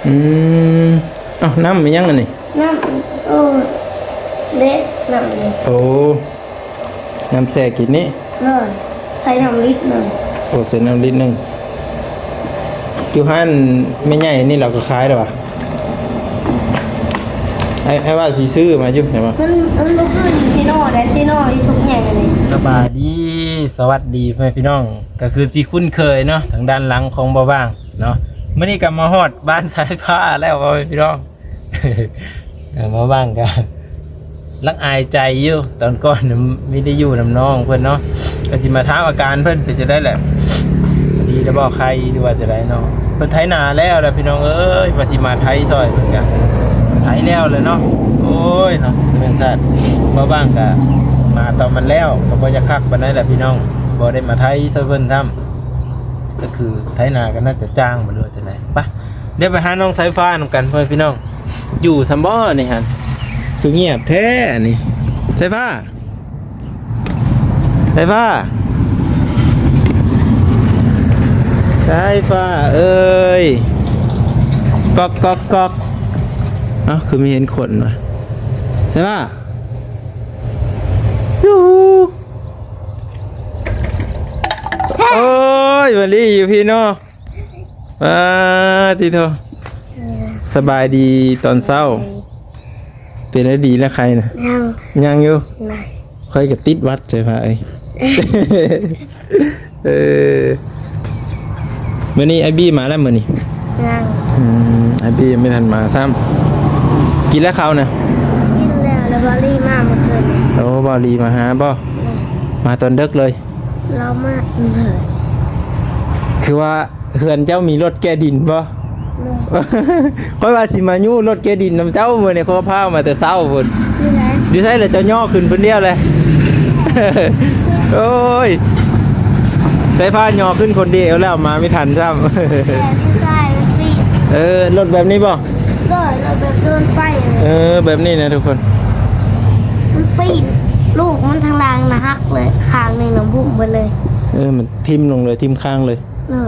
ອືມ ເອົ້າ ນ້ຳອີ່ຫຍັງອັນນີ້? ນ້ຳ ໂອ້ ເດ້ ນ້ຳນີ້ ໂອ້ ນ້ຳແຊ່ກິນນີ້ ເອີ ໃສ່ນ້ຳລິດໜຶ່ງ ໂອ້ ໃສ່ນ້ຳລິດໜຶ່ງ ຢູ່ຮ້ານແມ່ໃຫຍ່ນີ້ລາວກໍຂາຍແລ້ວຫວາ? ອ້າຍ ອ້າຍວ່າຊິຊື້ມາຢູ່ ແຕ່ວ່າມັນ ມັນບໍ່ຄືຢູ່ເຊໂນໃດ ເຊໂນຢູ່ທຸກແຫ່ງອັນນີ້. ສະບາຍດີ ສະຫວັດດີພໍ່ແມ່ພີ່ນ້ອງ ກໍຄືຊິຄຸ້ນເຄີຍເນາະ ທາງດ້ານຫຼັງຂອງບ່າວຫວ່າງເນາະ ມື້ນີ້ກໍມາຮອດບ້ານສາຍຟ້າແລ້ວພໍ່ແມ່ພີ່ນ້ອງ. ເອີ ມາຫວ່າງກະລັກອາຍໃຈຢູ່ ຕອນກ່ອນມີໄດ້ຢູ່ນຳນ້ອງເພິ່ນເນາະ ກໍຊິມາຖາມອາການເພິ່ນເປັນຈັ່ງໃດແຫຼະ ດີແລ້ວບໍ່ ໄຄຫຼືວ່າຈັ່ງໃດເນາະ. ເພິ່ນໄຖນາແລ້ວລະພີ່ນ້ອງເອີຍ ວ່າຊິມາໄຖຊ່ອຍເພິ່ນກະໄຖແລ້ວແຫຼະເນາະ. ໂອ້ຍເນາະ ເປັນຊັ້ນຊາດ ມາຫວ່າງກະມາຕອນມັນແລ້ວ ກໍບໍ່ຢາກຄັກປານໃດແຫຼະພີ່ນ້ອງ ບໍ່ໄດ້ມາໄຖຊ່ອຍເພິ່ນຊ້ຳ ກໍຄືໄຖນາກໍໜ້າຈະຈ້າງບໍ່ ຫຼືວ່າຈັ່ງໃດ. ໄປ ດຽວໄປຫານ້ອງສາຍຟ້ານຳກັນພໍ່ແມ່ພີ່ນ້ອງ ຢູ່ຊຳບໍ່ນີ້ຫັ້ນ ຄືງຽບແທ້ນີ້ ສາຍຟ້າ ສາຍຟ້າ ສາຍຟ້າເອີຍ ກອກກອກກອກ ເອົ້າ ຄືມີເຫັນຄົນວະ ສາຍຟ້າ ຢູ່ ໂອ້ຍ ມາລີຢູ່ພີ້ເນາະ. ປາດຕິໂທ ສະບາຍດີຕອນເຊົ້າ ເປັນແນວໃດດີແລ້ວໄຂ້ນະ? ຍັງ ຍັງຢູ່ ຂ້ອຍກໍຕິດຫວັດໃຈພາເອີຍ. ເອີ ມື້ນີ້ອ້າຍບີມາແລ້ວມື້ນີ້? ຍັງ ອືມ ອ້າຍບີຍັງບໍ່ທັນມາຊ້ຳ. ກິນແລ້ວເຂົ້ານະ? ກິນແລ້ວ ແລ້ວບ່າວລີມາເມື່ອຄືນນີ້. ໂອ້ ບ່າວລີມາຫາບໍ່? ແມ່ນ ມາຕອນເດິກເລີຍ. ລາວມາ ຄືວ່າເຮືອນເຈົ້າມີລົດແກ່ດິນບໍ່? ຂ້ອຍວ່າຊິມາຍູ້ລົດແກ່ດິນນຳເຈົ້າມື້ນີ້ ຂ້ອຍພາມາແຕ່ເຊົ້າພຸ້ນ. ຢູ່ໃສ? ຢູ່ໃສລະ ເຈົ້າຍໍຂຶ້ນຜູ້ດຽວແຫຼະ. ໂອ້ຍ ໃຊ້ພາຍໍຂຶ້ນຄົນດຽວແລ້ວ ມາບໍ່ທັນຊ້ຳ. ເອີ ລົດແບບນີ້ບໍ່? ໂດຍ ແບບເດີນໄປ ເອີ ແບບນີ້ນະທຸກຄົນ ມັນປີນ ລູກມັນທາງຫຼັງນະຫັກເລີຍ ຂ້າງໜຶ່ງນະບຸ້ມເບິດເລີຍ. ເອີ ມັນຖິ້ມລົງເລີຍ ຖິ້ມຂ້າງເລີຍ. ເອີ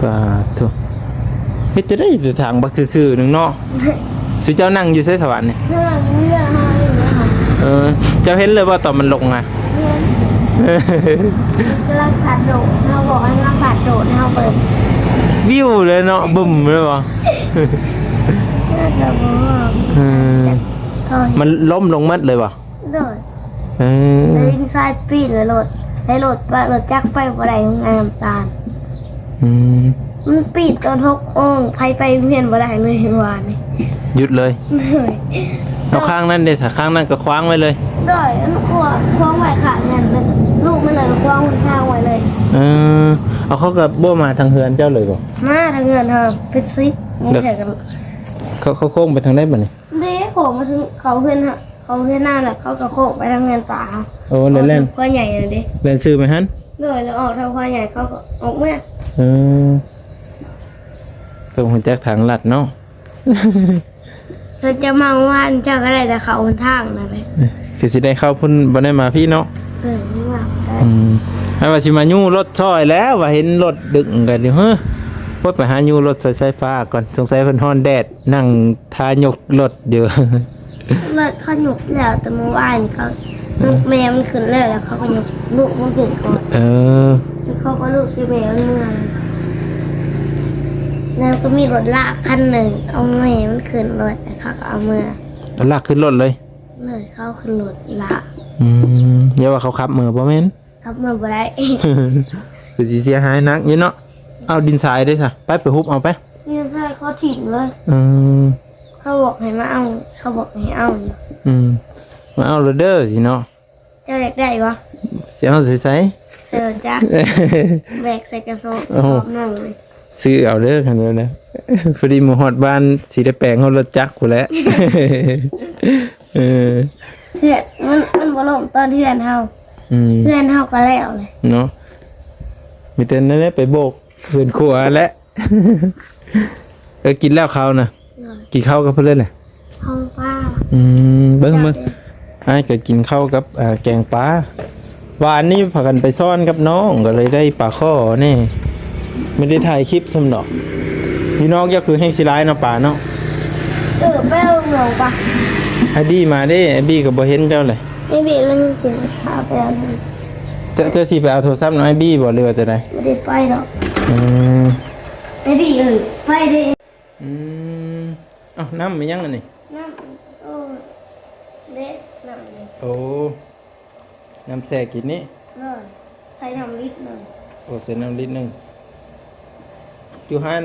ປາດໂທ້ ເຮັດຈັ່ງໃດ ທາງບັກຊື່ໆໜຶ່ງເນາະ. ຊິເຈົ້ານັ່ງຢູ່ໃສສະຫວັນນີ້? ເອີ ເຈົ້າເຫັນເລີຍບໍ່ຕອນມັນລົງນະ? ເຫັນ ກຳລັງສາດໂດດ ເຮົາບອກໃຫ້ມາສາດໂດດໃຫ້ເຮົາເບິ່ງ ວິວເລີຍເນາະ ບຶ້ມເລີຍບໍ່? ເອີ ມັນລົ້ມລົງໝົດເລີຍບໍ່? ໂດຍ ເອີ ໄດ້ຍິນສາຍປີນແລ້ວລົດ ໃຫ້ລົດ ວ່າລົດຈັກໄປບໍ່ໄດ້ໂຮງງານນ້ຳຕານ. ອືມ ມັນປີນຕອນຫົກໂມງ ໃຜໄປໂຮງຮຽນບໍ່ໄດ້ເລີຍວານນີ້ ຢຸດເລີຍ. ໂດຍ ເອົາຂ້າງນັ້ນເດ້ສະ ຂ້າງນັ້ນກໍຂວາງໄວ້ເລີຍ. ໂດຍ ອັນຂວາງ ຂວາງໄວ້ຂ້າງນັ້ນ ລູກມັນເລີຍຂວາງຫົນທາງໄວ້ເລີຍ. ເອີ ເອົາ ເຂົາກໍບໍ່ມາທາງເຮືອນເຈົ້າເລີຍບໍ່? ມາທາງເຮືອນເຮົາເປັນສິບໂມງ ແລ້ວເຂົາ ເຂົາໂຄ້ງໄປທາງໃດບັດນີ້? ເດ້ ໂຄ້ງມາເຖິງເຂົາເຮືອນ ເຂົາເຮືອນນາແລ້ວ ເຂົາກໍໂຄ້ງໄປທາງເຮືອນປາ. ໂອ້ ແລ້ວແລ່ນ ຄວາຍໃຫຍ່ນັ້ນເດ້ ແລ່ນຊື່ໄປຫັ້ນ. ໂດຍ ແລ້ວອອກທາງຄວາຍໃຫຍ່ ເຂົາກໍອອກເມືອງ. ເອີ ເພິ່ນຮູ້ຈັກທາງລັດເນາະ. ເພິ່ນຈະມາວານ ເຈົ້າກໍໄດ້ແຕ່ເຂົ້າຫົນທາງນັ້ນແຫຼະ ຄືຊິໄດ້ເຂົ້າພຸ້ນ ບໍ່ໄດ້ມາພີ້ເນາະ. ເອີ ອືມ ອ້າຍວ່າຊິມາຍູ້ລົດຊ່ອຍແລ້ວ ວ່າເຫັນລົດດຶງກັນຢູ່. ເຮີ ໂອ້ຍ ໄປຫາຍູ້ລົດຊ່ອຍສາຍຟ້າກ່ອນ ສົງໄສເພິ່ນຮ້ອນແດດ ນັ່ງຖ້າຍົກລົດຢູ່. ລົດເຂົາຍົກແລ້ວແຕ່ມື້ວານນີ້ ເຂົາຍົກແມ່ມັນຂຶ້ນແລ້ວ ແລ້ວເຂົາກໍຍົກລູກມັນຂຶ້ນກ່ອນ. ເອີ ແລ້ວເຂົາກໍລູກແຕ່ແມ່ມັນເມືອ ແລ້ວກໍມີລົດລາກຄັນໜຶ່ງ ເອົາແມ່ມັນຂຶ້ນລົດ ແລ້ວເຂົາກໍເອົາເມືອ. ເອົາລາກຂຶ້ນລົດເລີຍ? ໂດຍ ເຂົາຂຶ້ນລົດລາກ. ອືມ ຢ່າວ່າເຂົາຂັບເມືອ ບໍ່ແມ່ນ ຂັບມາບໍ່ໄດ້ ຄືຊິເສຍຫາຍໜັກຢູ່ເນາະ. ເອົາ ດິນຊາຍເດ້ຊະ ໄປ ໄປຮຸບເອົາໄປ. ດິນຊາຍເຂົາຖິ້ມເລີຍ. ອືມ ເຂົາບອກໃຫ້ມາເອົາ ເຂົາບອກໃຫ້ເອົາຢູ່. ອືມ ມາເອົາໂລດເດີຊິເນາະ. ເຈົ້າຢາກໄດ້ບໍ່? ຊິເອົາໃສ່ໃສ? ໃສ່ລົດຈັກ ແບກໃສ່ກະສອບ ໂອ້ໂຫ ກະສອບໜຶ່ງເລີຍ. ຊື້ເອົາເດີຄັນແບບນັ້ນ. ພໍດີມາຮອດບ້ານ ຊິໄດ້ແປງຮອດລົດຈັກພຸ້ນແຫຼະ. ເອີ ເຮືອນມັນ ມັນບໍ່ລົ້ມຕອນເຮືອນເຮົາ. ອືມ ເຮືອນເຮົາກໍແລ້ວແຫຼະເນາະ. ມີແຕ່ນັ້ນແຫຼະ ໄປໂບກເຮືອນຄົວແຫຼະ. ເອີ ກິນແລ້ວເຂົ້ານະ. ໂດຍ ກິນເຂົ້າກັບເພິ່ນເລີຍນະ ຂອງປ້າ. ອືມ ເບິ່ງ ເຈົ້າ ເບິ່ງ ເດ້ ອ້າຍກໍກິນເຂົ້າກັບ ເອີ ແກງປາ. ວານນີ້ພາກັນໄປຊ້ອນກັບນ້ອງ ກໍເລີຍໄດ້ປາຄໍ່ແດ່. ບໍ່ໄດ້ຖ່າຍຄລິບຊ້ຳດອກ. ຢູ່ນອກເຈົ້າຄືແຮງຊິຫຼາຍເນາະ ປາເນາະ. ເອີ ໄປເອົາໜອງປາ. ໄອ້ບີມາເດ້ ໄອ້ບີກໍບໍ່ເຫັນເຈົ້າເລີຍ. ໄອ້ບີລະຍັງຊິພາໄປເອົາ. ເຈົ້າ ເຈົ້າຊິໄປເອົາໂທລະສັບນຳໄອ້ບີບໍ່ ຫຼືວ່າຈັ່ງໃດ? ບໍ່ໄດ້ໄປດອກ. ອືມ ໄອ້ບີເອີຍ ໄປເດ້. ອືມ ເອົ້າ ນ້ຳອີຫຍັງອັນນີ້? ນ້ຳ ໂອ້ ເດ້ ນ້ຳນີ້. ໂອ້ ນ້ຳແຊ່ກິນນີ້. ເອີ ໃສ່ນ້ຳລິດໜຶ່ງ. ໂອ້ ໃສ່ນ້ຳລິດໜຶ່ງ. ຢູ່ຮ້ານ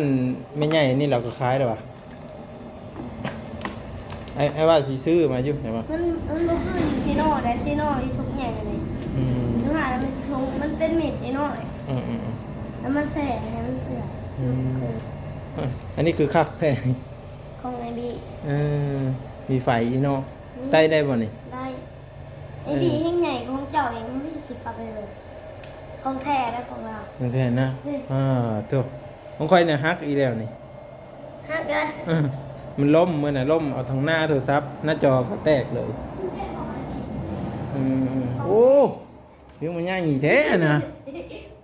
ແມ່ໃຫຍ່ນີ້ລາວກໍຂາຍແລ້ວຫວາ? ອ້າຍ ອ້າຍວ່າຊິຊື້ມາຢູ່ ແຕ່ວ່າມັນ ມັນບໍ່ຄືຢູ່ເຊໂນໃດ ເຊໂນຢູ່ທົ່ງໃຫຍ່ນີ້. ອືມ ຢູ່ຮ້ານມັນຊິທົ່ງ ມັນເປັນເມັດນ້ອຍ. ອືມໆໆ ແລ້ວມັນແຊ່ໃຫ້ມັນເປື່ອຍ. ອືມ ເອີ ອັນນີ້ຄືຄັກແທ້ ຂອງໄອ້ບີ. ເອີ ມີໄຟອີກເນາະ. ອືມ ໄຕ້ໄດ້ບໍ່ນີ້? ໄດ້. ເອີ ໄອ້ບີແຮງໃຫຍ່ຂອງເຈົ້າເອງ ເຮົາຊິກັບໄປເບິ່ງ. ຂອງແທ້ເດ້ ຂອງລາວ ຂອງແທ້ນະ. ນີ້ ອ່າ ໂທ້ ຂອງຂ້ອຍນີ້ຫັກອີກແລ້ວນີ້. ຫັກເດ້. ເອີ ມັນລົ້ມ ມື້ນັ້ນລົ້ມເອົາທາງໜ້າໂທລະສັບ ໜ້າຈໍກໍແຕກເລີຍ. ອືມ ໂອ້ ຄືມັນໃຫຍ່ແທ້ນະ.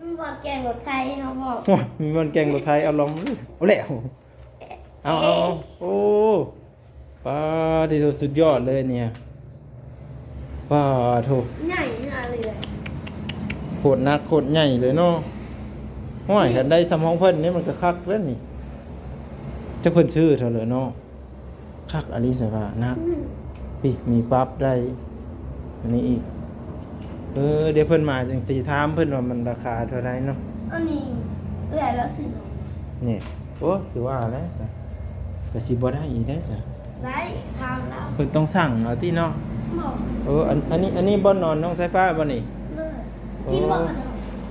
ມັນບ່ອນແກ່ງລົດໄຖເຮົາບອກ. ໂອ້ຍ ມີບ່ອນແກ່ງລົດໄຖ ເອົາລອງ ເອົາແລ້ວ. ເອົາ ເອົາ ເອົາ ໂອ້ ປາດ ທີ່ສຸດ ສຸດຍອດເລີຍນີ້. ປາດໂທ້ ໃຫຍ່ຂະໜາດເລີຍ ໂຄດໜັກໂຄດໃຫຍ່ເລີຍເນາະ. ໂອ້ຍ ຄັນໄດ້ສ່ຳຂອງເພິ່ນນີ້ມັນກໍຄັກແລ້ວນີ້. ຈັກເພິ່ນຊື້ເທົ່າໃດເນາະ. ຄັກອີ່ຫຼີ ສາຍຟ້າ ໜັກ. ອືມ ພີ້ ມີປັບໄດ້ອັນນີ້ອີກ. ເອີ ດຽວເພິ່ນມາຈັ່ງຊິຖາມເພິ່ນວ່າມັນລາຄາເທົ່າໃດເນາະ. ອັນນີ້ເອື້ອຍລາວຊື້ໃຫ້. ນີ້ ໂອ້ ຄືວ່າແຫຼະ ກໍຊິບໍ່ໄດ້ອີກໄດ໋ຊະ. ໄດ້ ຖາມລາວ. ເພິ່ນຕ້ອງສັ່ງເອົາຕິເນາະ. ບໍ່ ເອີ ອັນ ອັນນີ້ ອັນນີ້ບ່ອນນອນນ້ອງສາຍຟ້າບໍ່ນີ້? ເອີ ໂອ້ ກິນບໍ່ຂະໜົມ?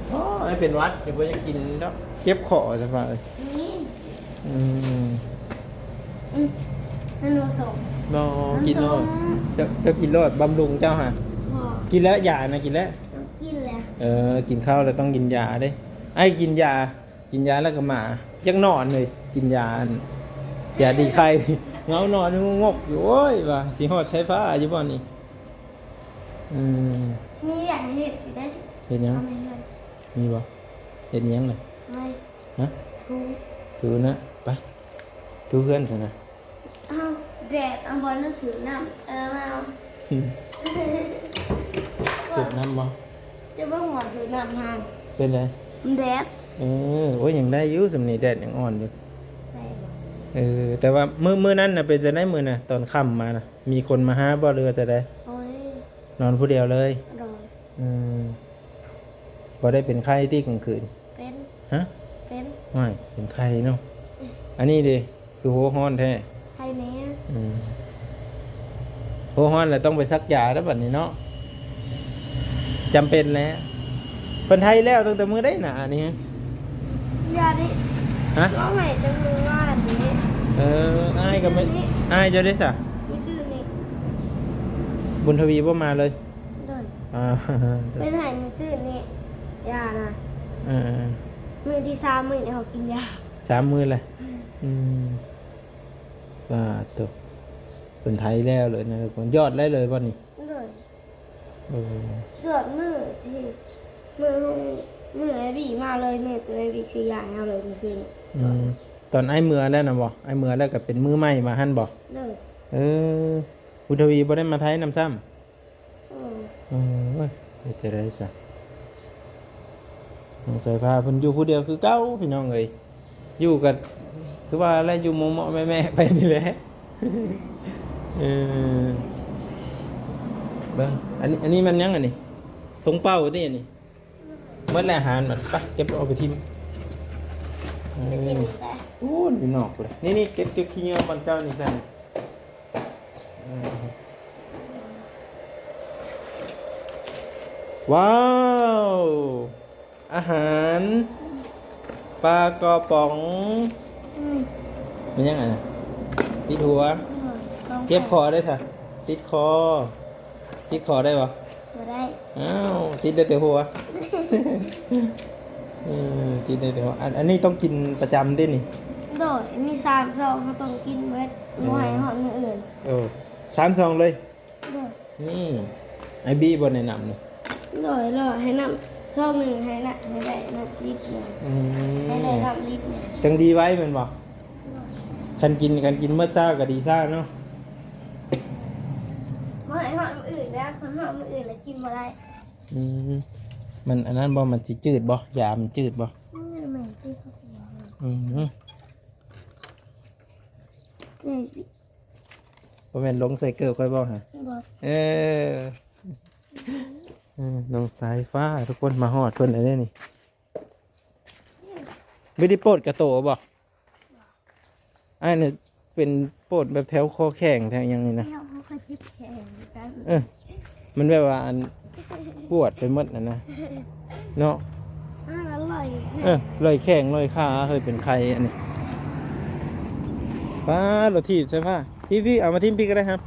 ໂອ້ຍ ເປັນຫວັດ ຊິບໍ່ຢາກກິນດອກ ເຈັບຄໍສາຍຟ້າເອີຍ. ນີ້ ອືມ ອືມ ມັນບໍ່ສົ້ມ. ບໍ່ ມັນ ກິນໂລດ ສົ້ມ. ເຈົ້າ ເຈົ້າກິນໂລດ ບຳລຸງເຈົ້າຫະ. ບໍ່ ກິນແລ້ວ ຢານະ ກິນແລ້ວ. ກິນແລ້ວ. ເອີ ກິນເຂົ້າແລ້ວຕ້ອງກິນຢາເດ້. ອ້າຍກິນຢາ ກິນຢາແລ້ວກໍມາ ຢາກນອນເລີຍ ກິນຢາອັນ ຢາດີໄຂ້ ເຫງົານອນງົກຢູ່. ໂອ້ຍ ວ່າຊິຮອດສາຍຟ້າຢູ່ບໍ່ນີ້. ອືມ ມີຫຍັງເຮັດຢູ່ເດ້. ເຮັດຫຍັງ? ເອົາໄມ້ເຮືອນ. ມີບໍ່? ເຮັດຫຍັງນະ? ໄມ້ ຮະ? ຖູ ຖູນະ. ໄປ ຖູເຮືອນຊັ້ນນະ. ອ້າວ ແດດ ເອົາບໍ່ໜັງສືນ້ຳ ເອີ ມາເອົາ. ອືມ ສູບນ້ຳບໍ່? ຈະເບິ່ງວ່າສູບນ້ຳຫັ້ນ ເປັນໃດ? ມັນແດດ. ເອີ ໂອ້ຍ ຍັງໄດ້ຢູ່ ສ່ຳນີ້ແດດຍັງອ່ອນຢູ່. ໄດ້ບໍ່? ເອີ ແຕ່ວ່າມື້ ມື້ນັ້ນນະ ເປັນຈັ່ງໃດມື້ນະ ຕອນຄ່ຳມານະ? ມີຄົນມາຫາບໍ່ ຫຼືວ່າຈັ່ງໃດ? ໂອ້ຍ ນອນຜູ້ດຽວເລີຍ. ໂດຍ. ອືມ ບໍ່ໄດ້ເປັນໄຂ້ຕິກາງຄືນ? ເປັນ. ຮະ? ເປັນ. ໂອ້ຍ ເປັນໄຂ້ເນາະ. ອັນນີ້ເດ ຄືຫົວຮ້ອນແທ້. ໄຂ້ແນ່. ອືມ ຫົວຮ້ອນແລ້ວຕ້ອງໄປສັກຢາແລ້ວບັດນີ້ເນາະ. ຈຳເປັນແລ້ວ. ເພິ່ນໄທແລ້ວຕັ້ງແຕ່ມື້ໃດນະອັນນີ້? ຢານີ້. ຮະ? ເອົາໃຫ້ຕັ້ງມື້ວານນີ້. ເອີ ອ້າຍກໍໄມ່ ມື້ນີ້ ອ້າຍເຈົ້າເດ້ສະ? ມື້ຊື່ນີ້. ບຸນທະວີບໍ່ມາເລີຍ? ໂດຍ. ອ່າ ເພິ່ນໃຫ້ມື້ຊື່ນີ້ ຢານະ. ເອີ ມື້ທີສາມມື້ນີ້ເຮົາກິນຢາ ສາມມື້ແລ້ວ. ອືມ ອືມ ປາດໂທ້ ເພິ່ນໄທແລ້ວເລີຍນະ ຍອດໄດ້ເລີຍບໍ່ນີ້? ໂດຍ. ເອີ ຍອດມື້ທີ່ ມື້ ມື້ອ້າຍບີມາເລີຍ ມື້ໂຕອ້າຍບີຊື້ຢາໃຫ້ເຮົາເລີຍມື້ຊື່ນີ້. ອືມ ຕອນອ້າຍເມືອແລ້ວນະບໍ່? ອ້າຍເມືອແລ້ວກໍເປັນມື້ໃໝ່ມາຫັ້ນບໍ່? ໂດຍ. ເອີ ບຸນທະວີບໍ່ໄດ້ມາໄທນຳຊ້ຳ? ເອີ ເອີ ເຮັດຈັ່ງໃດຊະ? ນ້ອງສາຍຟ້າເພິ່ນຢູ່ຜູ້ດຽວຄືເກົ່າ ພີ່ນ້ອງເອີຍ. ຢູ່ກໍຄືວ່າແຫຼະ ຢູ່ເໝາະໆແມະໆໄປນີ້ແຫຼະ. ເອີ ເບິ່ງ ອັນນີ້ ອັນນີ້ມັນຫຍັງອັນນີ້? ຕົງເປົ້າຕິອັນນີ້? ໝົດແລ້ວອາຫານມັນ. ໄປເກັບເອົາໄປຖິ້ມ. ເອີ ໄປຖິ້ມໄປ. ໂອ້ ຢູ່ນອກພຸ້ນ. ນີ້ໆ ເກັບ ເກັບຂີ້ເຫຍື້ອບ່ອນເຈົ້ານີ້ຊັ້ນ. ວ້າວ ອາຫານ ປາກະປ໋ອງ. ອືມ ແມ່ນຫຍັງອັນນັ້ນ? ຕິດຫົວ. ເອີ ເຈັບຄໍໄດ້ຊະ? ຕິດຄໍ ຕິດຄໍໄດ້ບໍ່? ບໍ່ໄດ້. ອ້າວ ຕິດໄດ້ແຕ່ຫົວ. ເອີ ຕິດໄດ້ແຕ່ຫົວ. ອັນ ອັນນີ້ຕ້ອງກິນປະຈຳຕິນີ້? ໂດຍ ມີສາມຊອງ ເຮົາຕ້ອງກິນເບິດ ເອີ ບໍ່ໃຫ້ຮອດມື້ອື່ນ. ເອີ ສາມຊອງເລີຍ? ໂດຍ. ນີ້ ອ້າຍບີບໍ່ແນະນຳນີ້? ໂດຍ ລະໃຫ້ນຳຊອງໜຶ່ງ ໃຫ້ນະ ໃຫ້ໄດ້ນຳລິດໜຶ່ງ. ອືມ ໃຫ້ໄດ້ນຳລິດໜຶ່ງ ຈັ່ງດີໄວແມ່ນບໍ່? ຄັນກິນ ຄັນກິນເໝິດຊາກໍດີຊາເນາະ. ບໍ່ໃຫ້ຮອດມື້ອື່ນແລ້ວ ຄັນຮອດມື້ອື່ນແລ້ວກິນບໍ່ໄດ້. ອືມ ມັນອັນນັ້ນບໍ່ ມັນຊິຈືດບໍ່ ຢາມັນຈືດບໍ່? ອືມ ມັນຈືດ. ອືມ ນີ້ ບໍ່ແມ່ນລົງໃສ່ເກີບຂ້ອຍບໍ່ຫະ? ບໍ່. ເອີ ເອີ ນ້ອງສາຍຟ້າ ທຸກຄົນ ມາຮອດເພິ່ນແລ້ວເດ້ນີ້. ບໍ່ໄດ້ປວດກະໂຕບໍ່? ອ້າຍນີ້ເປັນປວດແບບແຖວຄໍແຂ້ງແຖວຫຍັງນີ້ນະ. ແຖວເຮົາກໍເຈັບແຂ້ງຄືກັນ. ເອີ ມັນແບບວ່າອັນ ປວດໄປໝົດຫັ້ນນະ ເນາະ. ອ້າ ລອຍແຂ້ງ ເອີ ລອຍແຂ້ງລອຍຂາ ເຮີ້ຍ ເປັນໄຂ້ອັນນີ້. ປ້າ ລົດຖີບໃສ່ຜ້າ ພີ່ໆ ເອົາມາຖິ້ມພີ່ກໍໄດ້ຄັບ.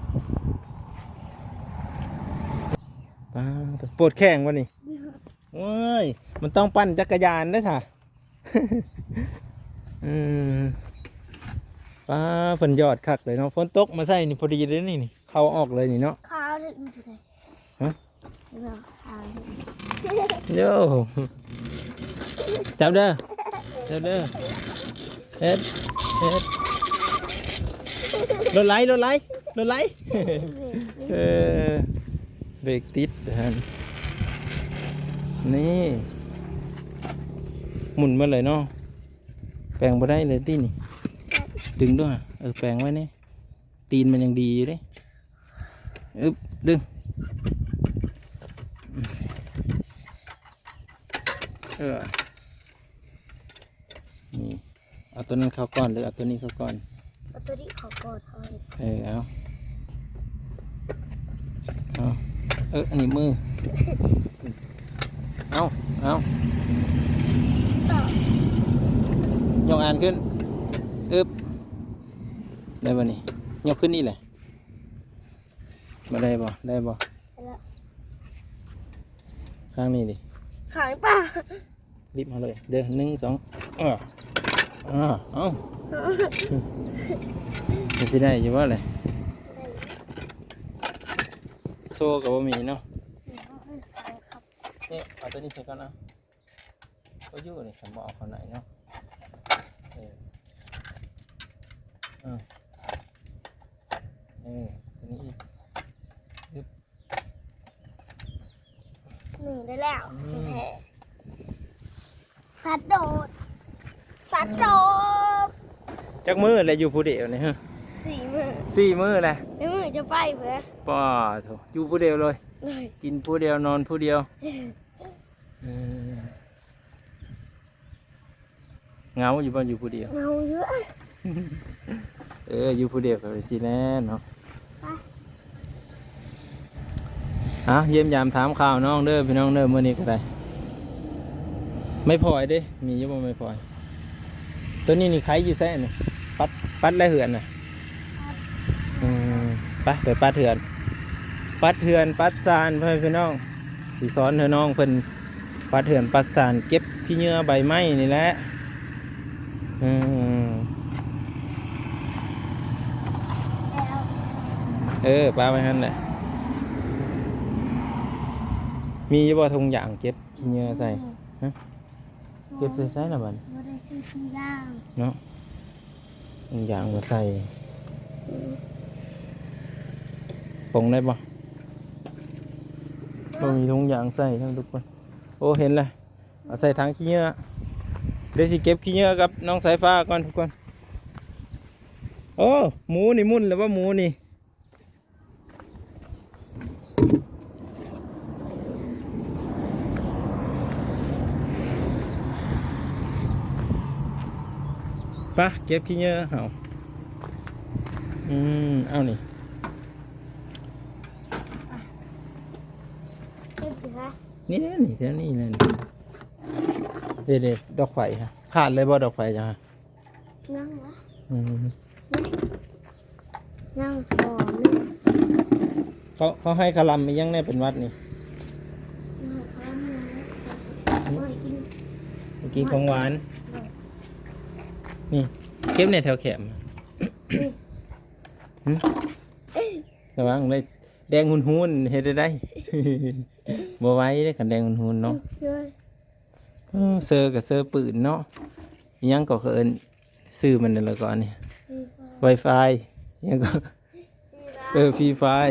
ປ້າ ປວດແຂ້ງບໍ່ນີ້? ໂອ້ຍ ມັນຕ້ອງປັ່ນຈັກກະຍານເດ້ຊະ. ອືມ ປ້າ ເພິ່ນຢອດຄັກເລີຍເນາະ. ຝົນຕົກມາໃສ່ນີ້ພໍດີເລີຍນີ້ ເຂົ້າອອກເລີຍນີ້ເນາະ. ຂາວເດ້ ມັນຊິໄດ້ ຮະ? ຂາວເດ້ ໂຢ ຈັບເດີ ຈັບເດີ. ເຮັດ ເຮັດ ລົດໄຫຼ ລົດໄຫຼ ລົດໄຫຼ. ເອີ ເບຣກຕິດຫັ້ນ ນີ້ ໝຸນໝົດເລີຍເນາະ. ແປງບໍ່ໄດ້ເລີຍຕິນີ້ ດຶງດ້ວຍ. ເອີ ແປງໄວ້ແນ່ ຕີນມັນຍັງດີຢູ່ເດ້. ອຶບ ດຶງ ເອີ ນີ້ ເອົາຕົວນັ້ນເຂົ້າກ່ອນ ຫຼືເອົາຕົວນີ້ເຂົ້າກ່ອນ? ເອົາຕົວນີ້ເຂົ້າກ່ອນ ເອົາ ເອີ ເອົາ ເອົາ ເອີ ອັນນີ້ມື ເອົາ ເອົາ ຍົກອ່ານຂຶ້ນ ອຶບ ໄດ້ບໍ່ນີ້? ຍົກຂຶ້ນນີ້ແຫຼະ. ບໍ່ໄດ້ບໍ່? ໄດ້ບໍ່? ໄດ້ແລ້ວ. ຂ້າງນີ້ດິ? ຂ້າງປ້າ. ລິບເອົາເລີຍເດີ ໜຶ່ງ ສອງ ເອີ ເອົາ ມັນຊິໄດ້ຢູ່ບໍ່ແຫຼະ? ໄດ້ຢູ່. ໂສ້ກໍບໍ່ມີເນາະ. ນີ້ ເອົາຕົວນີ້ໃສ່ກ່ອນເອົາ. ກໍຢູ່ນີ້ ຄັນບໍ່ເອົາເຂົ້າໃນເນາະ. ເອີ ເອີ ເອີ ຕົວນີ້ອີກ ອຶບ ນີ້ໄດ້ແລ້ວ. ອືມ ແທ້ ສັດໂດດ ສັດໂດດ. ຈັກມື້ແລ້ວຢູ່ຜູ້ດຽວນີ້ຮະ? ສີ່ມື້ ສີ່ມື້ແລ້ວ. ແຕ່ມື້ຈະໄປພຸ້ນແຫຼະ. ປ້າໂທ້ ຢູ່ຜູ້ດຽວເລີຍ. ເລີຍ ກິນຜູ້ດຽວ ນອນຜູ້ດຽວ. ເອີ ເຫງົາຢູ່ບໍ່ ຢູ່ຜູ້ດຽວ? ເຫງົາຢູ່. ເອີ ຢູ່ຜູ້ດຽວກໍຊິແລ້ວເນາະ. ໄປ ເອົາ ຢ້ຽມຢາມຖາມຂ່າວນ້ອງເດີ ພີ່ນ້ອງເດີ. ມື້ນີ້ກໍໄດ້ ໄມ້ພອຍເດ້ ມີຢູ່ບໍ່ໄມ້ພອຍ? ຕົວນີ້ນີ້ໄຂຢູ່ໃສນີ້? ປັດ ປັດແລະເຮືອນນະ? ອືມ ໄປ ໄປປັດເຮືອນ ປັດເຮືອນປັດຊານ ພໍ່ແມ່ພີ່ນ້ອງ. ຊິສອນໃຫ້ນ້ອງເພິ່ນປັດເຮືອນປັດຊານ ເກັບຂີ້ເຫຍື້ອໃບໄມ້ນີ້ແຫຼະ. ເອີ ເອີ ປະໄວ້ຫັ້ນແຫຼະ. ມີຢູ່ບໍ່ຖົງຢາງເກັບຂີ້ເຫຍື້ອໃສ່? ອືມ ຮະ? ເກັບໃສ່ໃສລະບັດ? ບໍ່ໄດ້ຊື້ຖົງຢາງເນາະ. ຖົງຢາງມາໃສ່ ອືມ ປົງໄດ້ບໍ່? ບໍ່ມີຖົງຢາງໃສ່ທັງທຸກຄົນ. ໂອ້ ເຫັນແລ້ວ ເອົາໃສ່ຖັງຂີ້ເຫຍື້ອ. ດຽວຊິເກັບຂີ້ເຫຍື້ອກັບນ້ອງສາຍຟ້າກ່ອນທຸກຄົນ. ໂອ້ ໝູນີ້ໝຸ່ນແລ້ວບໍ່ ໝູນີ້? ປະ ເກັບຂີ້ເຫຍື້ອເຮົາ. ອືມ ເອົານີ້ ເກັບຢູ່ໃສ? ນີ້ແຫຼະ ນີ້ ແຖວນີ້ແຫຼະ. ເດ້ໆ ດອກໄຟ ຂາດເລີຍບໍ່ ດອກໄຟເຈົ້າ? ຍັງວະ ອືມ ຍັງບໍ່ມີ. ເຂົາ ເຂົາໃຫ້ຄະລຳອີ່ຫຍັງແດ່ເປັນຫວັດນີ້? ໃຫ້ຄະລຳ ເອົາໄວ້ກິນ ໄປກິນຂອງຫວານ. ໂດຍ ນີ້ ເກັບແດ່ແຖວແຄມ. ຫຶ? ລະວັງເລີຍ ແດງຮຸນໆ ເຮັດໄດ້ ບໍ່ໄຫວເດ້ ຄັນແດງຮຸນໆເນາະ. ໂດຍ ເອີ ເຊີກໍເຊີປືນເນາະ. ອີ່ຫຍັງກໍເອີ້ນ ຊື່ມັນນັ້ນລະກໍອັນນີ້ ເອີ ໄວຟາຍ ຫຍັງກໍ ເອີ ຟຣີຟາຍ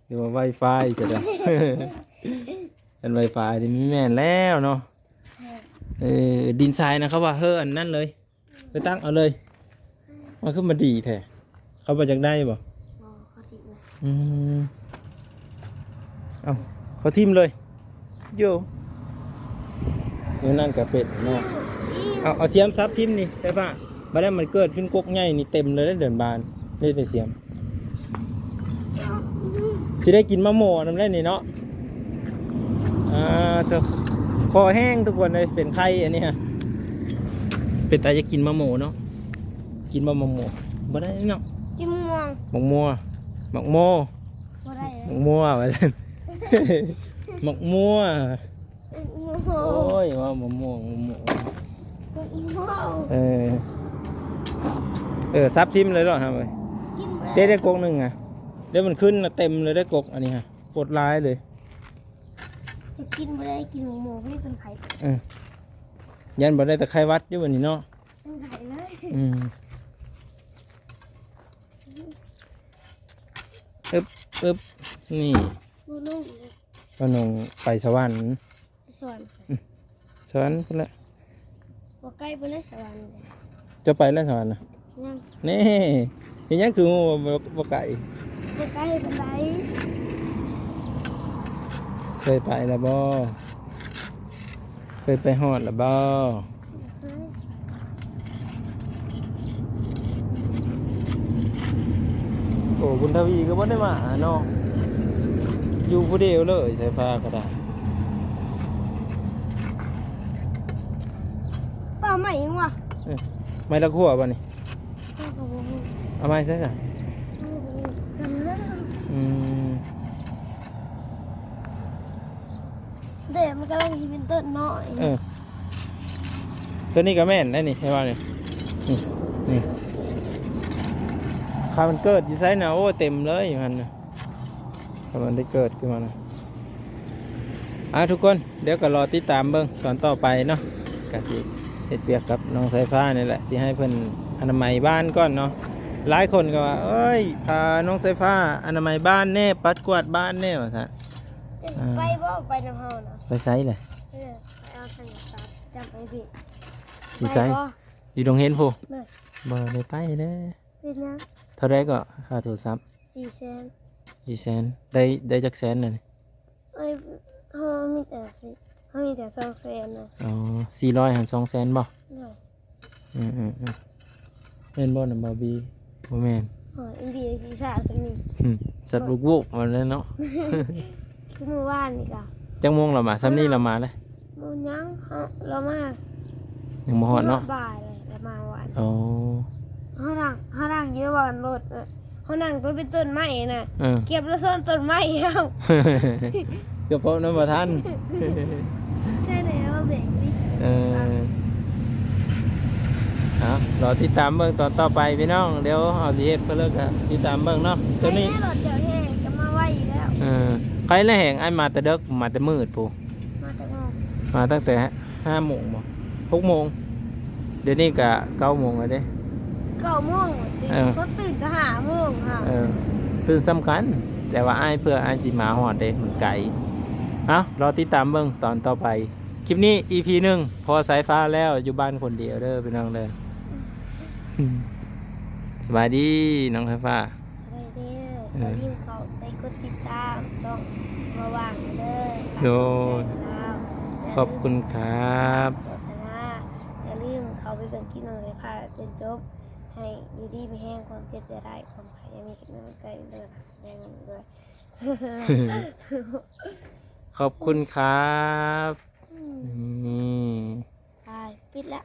ຫຼືວ່າໄວຟາຍຊະດອກ ອັນໄວຟາຍນີ້ແມ່ນແລ້ວເນາະ. ເອີ ດິນຊາຍນະ ເຂົາວ່າເຮີ ອັນນັ້ນເລີຍ ໄປຕັກເອົາເລີຍ. ມັນຄືມັນດີແທ້ ເຂົາບໍ່ຢາກໄດ້ບໍ່? ບໍ່ ເຂົາຖິ້ມເລີຍ. ອືມ ເອົ້າ ເຂົາຖິ້ມເລີຍ. ໂຢ ແນວນັ້ນກໍເປັນເນາະ. ເອົາ ເອົາສຽມສັບຖິ້ມນີ້ໄຟຟ້າ ບັດນັ້ນມັນເກີດຂຶ້ນກົກໃຫຍ່ນີ້ເຕັມເລີຍເດີ ເດີ່ນບານເດ້ ໄດ້ສຽມ. ຊິໄດ້ກິນໝາກໂມນຳແລ້ວນີ້ເນາະ. ອ່າ ເຖິກ ຄໍແຫ້ງທຸກຄົນເອີຍ ເປັນໄຂ້ອັນນີ້ຮະ. ເປັນຕາຢາກກິນໝາກໂມເນາະ. ກິນບໍ່ໝາກໂມ? ບໍ່ໄດ້ເນາະ. ກິນມ່ວງ ໝາກມົວ ໝາກໂມ ບໍ່ໄດ້ເລີຍ ໝາກມົວວ່າຊັ້ນ ໝາກມົວ. ໂອ້ຍ ເວົ້າມະມ່ວງ ມະມ່ວງ ເອີ ເອີ ສັບຖິ້ມເລີຍເນາະ ເຮົາເອີຍ. ກິນບໍ່ໄດ້ ເດ້ ໄດ້ກົກໜຶ່ງອະ ດຽວມັນຂຶ້ນນະ ເຕັມເລີຍ ໄດ້ກົກອັນນີ້ຮະ ໂຄດຫຼາຍເລີຍ. ຈະກິນບໍ່ໄດ້ ກິນໝາກໂມເປັນໄຂ້ ເອີ ຢ້ານບໍ່ໄດ້ແຕ່ໄຂ້ຫວັດຢູ່ບັດນີ້ເນາະ ເປັນໄຂ້ເລີຍ. ອືມ ອຶບ ອຶບ ນີ້ ບໍ່ລົງ ບໍ່ລົງ ໄປສະຫວັນ ສະຫວັນ ອືມ ສະຫວັນພຸ້ນແຫຼະ ບໍ່ໄກພຸ້ນແຫຼະສະຫວັນ. ເຈົ້າໄປແລ້ວສະຫວັນນະ? ຍັງ. ນີ້ ເຮັດຫຍັງຄືຮູ້ວ່າບໍ່ ບໍ່ໄກ? ບໍ່ໄກປານໃດ. ເຄີຍໄປແລ້ວບໍ່? ເຄີຍໄປຮອດແລ້ວບໍ່? ໂອ້ ບຸນທະວີກໍບໍ່ໄດ້ມາເນາະ ຢູ່ຜູ້ດຽວເລີຍ ສາຍຟ້າກໍໄດ້. ປ່າໄມ້ຫຍັງວະ? ເອີ ໄມ້ລາກຫົວບໍ່ນີ້? ເອີ ກໍບໍ່ຮູ້ ເອົາໄມ້ໃສ່ຊະ? ເອີ ກໍບໍ່ຮູ້ກັນແລ້ວ. ອືມ ແດດມັນກຳລັງຊິເປັນຕົ້ນນ້ອຍ. ເອີ ຕົວນີ້ກໍແມ່ນໄດ໋ນີ້ ເຫັນບໍ່ນີ້? ນີ້ ນີ້ ຄັນມັນເກີດຢູ່ໃສນະ? ໂອ້ ເຕັມເລີຍຢູ່ຫັ້ນນະ ຄັນມັນໄດ້ເກີດຂຶ້ນມານະ. ອ່າ ທຸກຄົນ ດຽວກໍລໍຕິດຕາມເບິ່ງຕອນຕໍ່ໄປເນາະ ກະຊິເຮັດວຽກກັບນ້ອງສາຍຟ້ານີ້ແຫຼະ ຊິໃຫ້ເພິ່ນອະນາໄມບ້ານກ່ອນເນາະ. ຫຼາຍຄົນກໍວ່າ ເອີຍ ພານ້ອງສາຍຟ້າອະນາໄມບ້ານແດ່ ປັດກວາດບ້ານແດ່ ວ່າຊັ້ນ. ຈະ ອ່າ ໄປບໍ່? ໄປນຳເຮົານະ. ໄປໃສແຫຼະ? ເອີ ໄປເອົາສັງກະສີຈຳໄປພີ້. ຢູ່ໃສ? ໄປບໍ່? ຢູ່ດົງເຮນພຸ້ນ. ເອີ ບໍ່ໄດ້ໄປເດ້. ເປັນຫຍັງ? ເທົ່າໃດກໍຄ່າໂທລະສັບ? ສີ່ແສນ. ສີ່ແສນ ໄດ້ ໄດ້ຈັກແສນນະນີ້? ເອີຍ ເຮົາມີແຕ່ ເຮົາມີແຕ່ສອງແສນນະ. ອໍ ສີ່ຮ້ອຍຫັ້ນສອງແສນບໍ່? ໂດຍ. ອືມໆໆ ແມ່ນບໍ່ນະ ບ່າວບີ? ບໍ່ແມ່ນ. ໂອ້ຍ ອີ່ບີຊິສາສ່ຳນີ້. ສັດບຸກໂວກວ່າແລ້ວເນາະ. ຄືມື້ວານນີ້ກະ ຈັກໂມງລາວມາ? ສ່ຳນີ້ລາວມາແລ້ວ. ບໍ່ ຍັງ ເຮົາ ລາວມາ ຍັງບໍ່ຮອດເນາະ. ບ່າຍແລ້ວ ລາວມາວານ. ອໍ ເຮົານັ່ງ ເຮົານັ່ງຢູ່ບ່ອນລົດ ເອີ ເຮົານັ່ງໄປເປັນຕົ້ນໄມ້ນະ. ເອີ ກຽບລະຊົນຕົ້ນໄມ້ເຮົາ. ກຽບເພາະນຳບໍ່ທັນ. ແຄ່ແລ້ວເບຣກນີ້. ເອີ ເອົາ ລໍຕິດຕາມເບິ່ງຕອນຕໍ່ໄປພີ່ນ້ອງ. ດຽວເຮົາຊິເຮັດເພື່ອເລີກ ກະຕິດຕາມເບິ່ງເນາະ. ໂຕນີ້ ໄປແນ່ ລົດເຈົ້າແຮ່ກໍມາໄວຢູ່ແລ້ວ. ເອີ ໄປແລ້ວແຮ່ ອ້າຍມາແຕ່ເດິກ ມາແຕ່ມືດພຸ້ນ. ມາແຕ່ເຊົ້າ ມາຕັ້ງແຕ່ຫ້າໂມງບໍ່? ຫົກໂມງ. ດຽວນີ້ກະເກົ້າໂມງແລ້ວເດ້. ເກົ້າໂມງຕິ? ເອີ ເຂົາຕື່ນແຕ່ຫ້າໂມງຫາ. ເອີ ຕື່ນສ່ຳກັນ ແຕ່ວ່າອ້າຍ ເພື່ອອ້າຍຊິມາຮອດເດ້ ມັນໄກ. ເອົ້າ ລໍຕິດຕາມເບິ່ງຕອນຕໍ່ໄປ. ຄລິບນີ້ ອີພີໜຶ່ງ ພໍສາຍຟ້າແລ້ວ ຢູ່ບ້ານຄົນດຽວເດີພີ່ນ້ອງເດີ. ສະບາຍດີນ້ອງສາຍຟ້າ. ໄດ້ເດີ. ເອີ ຢ່າລືມເຂົ້າໄປກົດຕິດຕາມຊ່ອງມາຫວ່າງເດີ. ໂດຍ. ຂອບຄຸນຄັບ. ໂຄສະນາ. ຢ່າລືມເຂົ້າໄປເບິ່ງຄລິບນ້ອງສາຍຟ້າຈົນຈົບ. ໃຫ້ຢູ່ດີມີແຮງ ຄວາມເຈັບຢ່າໄດ້ ຄວາມໄຂ້ຢ່າມີ ເກັບເງິນໄປເດີ ແຮງເງິນດ້ວຍ. ຂອບຄຸນຄັບ. ອືມ ນີ້ ໄປ ປິດລະ.